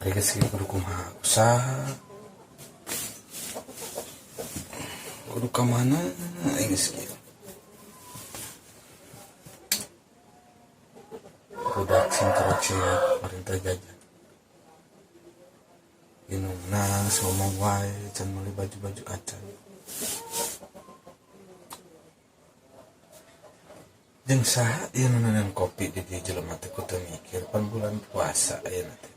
Geus kudu kumaha usaha. Kudu ka mana aing geus kieu. Budak sing kerociat perintah jajan. Indungna ngomong wae can meuli baju-baju acan. Jeung saha ieu nu neundeun kopi di dieu jelema teh ku teu mikir pan bulan puasa ayeuna teh.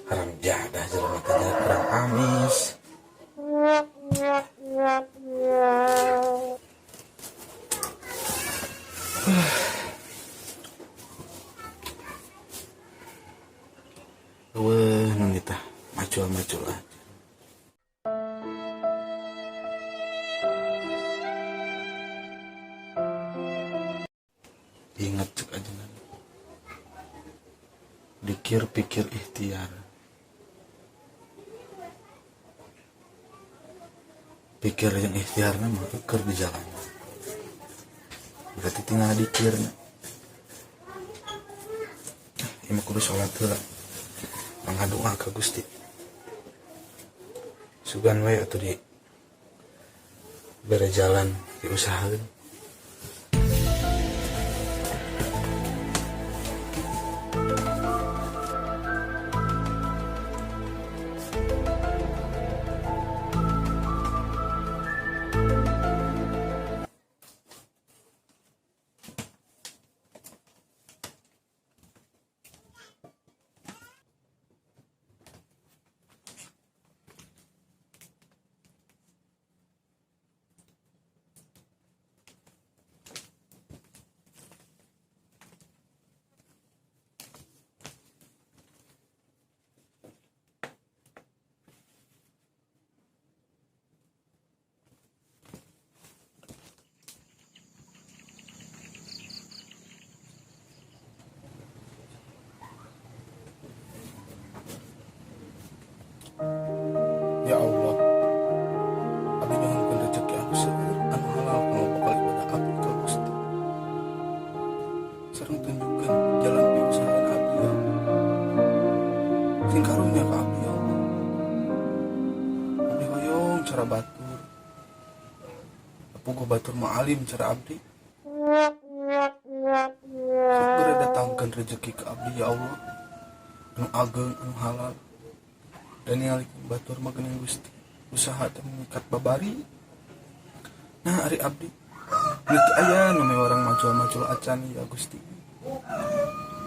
Haram jadah jelema teh kurang amis. Eueuh nu nitah macul-macul aja. Ingat cek ajengan. Dikir pikir ikhtiar. Pikir yang ikhtiarna mah keur di jalan. Berarti tinggal dikirna. Ieu mah kudu sholat heula. Ngadoa ka Gusti. Sugan we atuh di bere jalan diusahakeun. Ya Allah, abdi nyuhunkeun rezeki anu seueur, anu halal kanggo bekal ibadah abdi ka Gusti. Sareng tunjukkeun jalan piusahaan abdi ya Allah. Sing karunya ka abdi ya Allah. Abdi hoyong cara batur. Puguh batur mah alim cara abdi. Sok bere datangkeun rezeki ka abdi ya Allah. Anu ageng, anu halal. Dan ningalikeun batur mah geuning Gusti. Usaha teh mengikat babari. Nah, ari abdi nu teu aya nu orang macul-macul acan ya Gusti.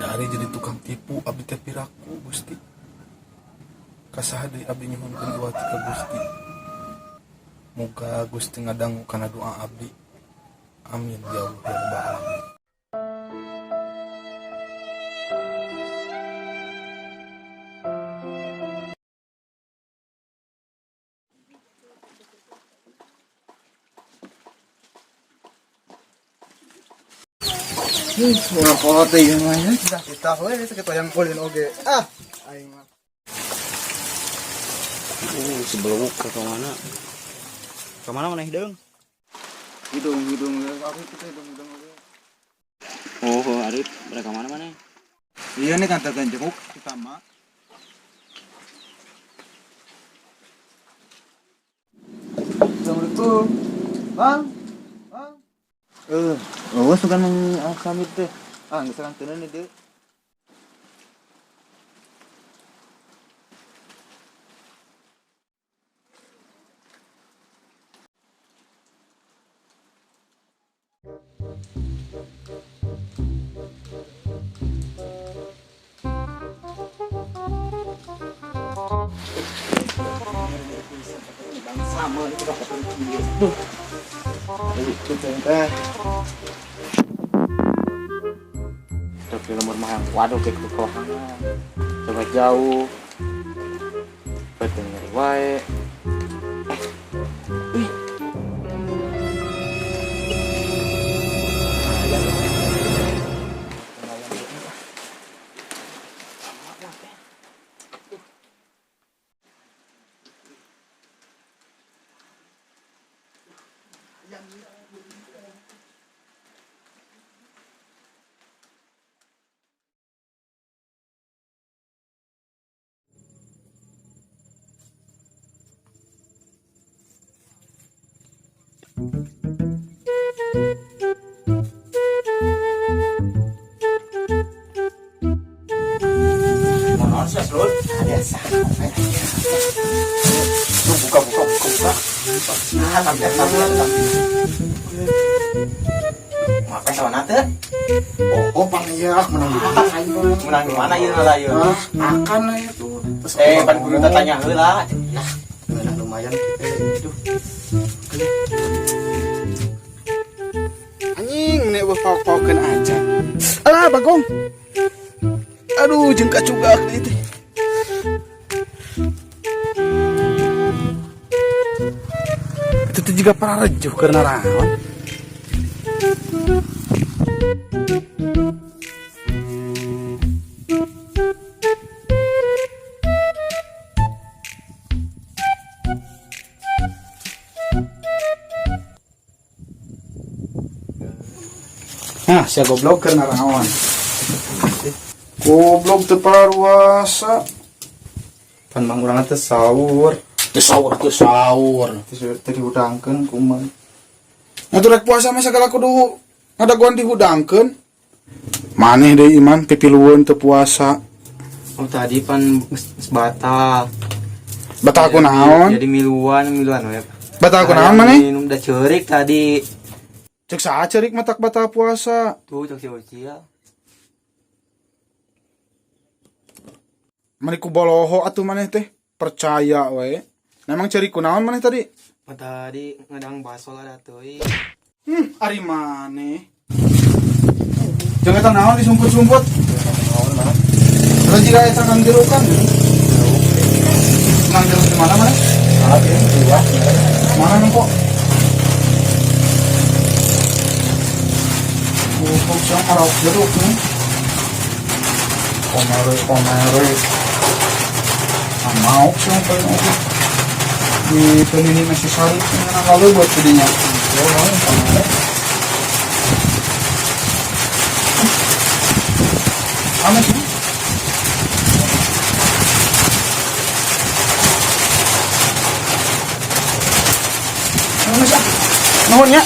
Da ari jadi tukang tipu abdi teh piraku Gusti. Kasaha deui abdi nyuhunkeun iwati ka Gusti. Muga Gusti ngadangu kana doa abdi. Amin ya Allah ya Rabbal alamin. Urang teh ieu mah ya, sudah kita we sakitu yang kulin oge. Ah, aing mah. Sebelum ke kemana? Kemana mana hidung? Hidung hidung aku itu hidung hidung oge. Oh, Arif, mereka mana mana? Iya nih kan jenguk utama. Assalamualaikum. Bang. Bang. Oh, suka nang kamit teh. Ah, geus kantenan deui. Sama itu duh. Itu teh. Tapi nomor mah waduh kayak kekohangan. Coba jauh. Betul nyeri wae. Wih. Mohon sih, Lur. Biasa. Tuh buka buka buka buka. Ah, tampil tampil tampil. Makan sama nate? Oh, pang iya menang di mana? Menang di mana ieu lah ieu? Ah, akan lah itu. Terus Pan kudu teh tanya heula. Lah, menang lumayan kita. Aduh. Anjing, nek wah paok-paokeun aja. Alah, bagong. Aduh, jeung kacugak deui teh. Itu teh juga pararejuh keur naraon. Nah, sia goblok keur naraon. Goblok teu paruasa. Pan mang urang teh sahur. Teu sahur, teu sahur. Terus teh dihudangkeun kumaha. Nah, rek puasa mah segala kudu ngadagoan dihudangkeun. Maneh deui iman pipilueun teu puasa. Oh, tadi pan geus batal. Batal ku naon? Jadi miluan miluan we. Batal ku naon maneh? Minum da ceurik tadi. Cek saha ceurik matak batal puasa? Tuh cek si Ucil. Maneh ku boloho atuh maneh teh. Percaya we. Nah, emang ceurik ku naon maneh tadi? Pan tadi ngadang baso lah teuing. Ari maneh. Jangan eta naon disumput-sumput. Terus jika eta kang jerukan. Nang jeruk di mana maneh? Mana nempo? Goblok siang arok jeruk nih. Komere komere. Ah, mau sih yang paling oke. Di penini masih sari ini lalu buat jadinya. Ya mau komere. Amat sih. Amat sih. Nuhun ya.